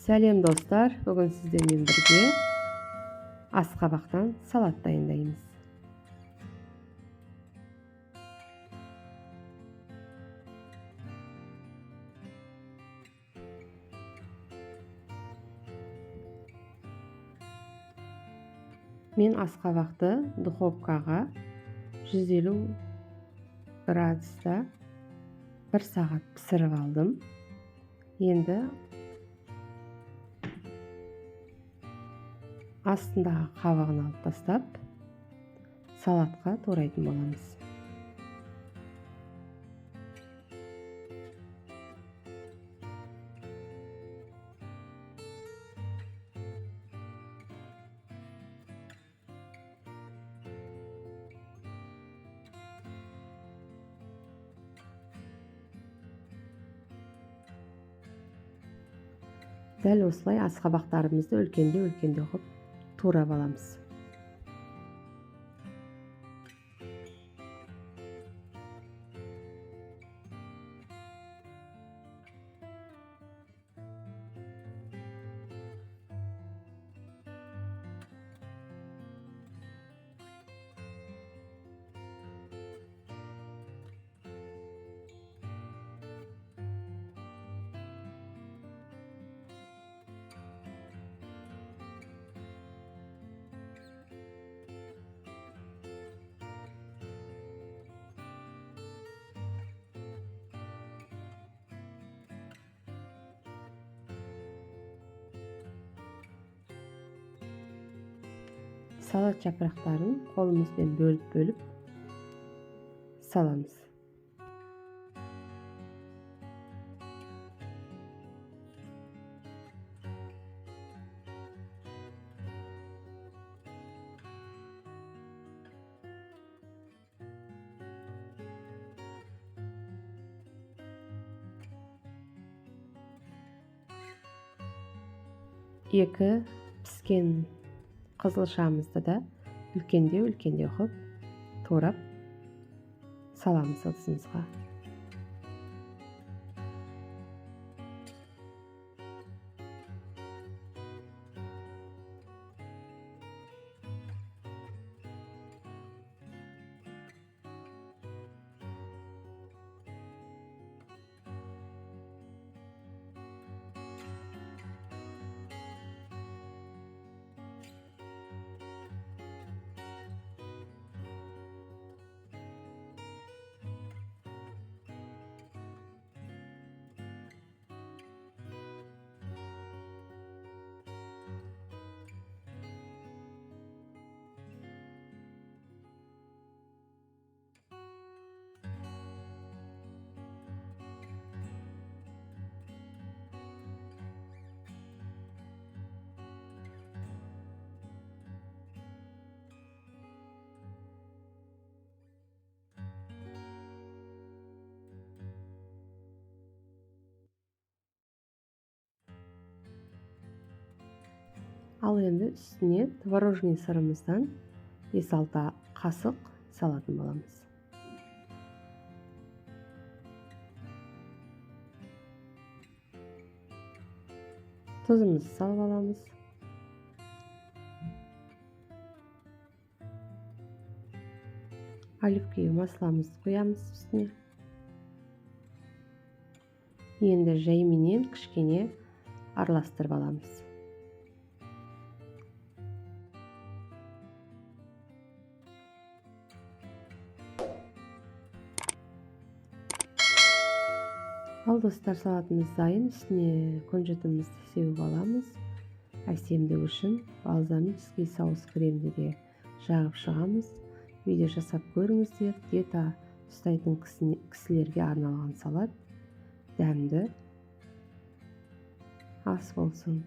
Сәлем, достар! Бүгін сіздермен бірге асқабақтан салат дайындаймыз. Мен асқабақты духовкаға 150 градуста бір сағат пісіріп алдым. Енді астындағы қабығын алып тастап, салатқа турайтын боламыз. Дәл осылай асқабақтарымызды үлкендеу-үлкендеу қылып турап аламыз. Салат жапырақтарын қолымызбен бөліп-бөліп саламыз. Екі піскен қызылшамызды да үлкендеу-үлкендеу қылып турап саламыз ыдысымызға. Ал енді үстіне творожный сырымыздан 5-6 қасық салатын боламыз. Тұзымызды салып аламыз. Оливковый масломызды құямыз үстіне. Енді жайменен кішкене араластырып аламыз. Ал достар, салатымыз дайын. Үстіне күнжітімізді сеуіп аламыз. Әсемдік үшін балзамический соус кремді де жағып шығамыз. Видео жасап көріңіздер. Диета ұстайтын кісілерге арналған салат. Дәмді ас болсын.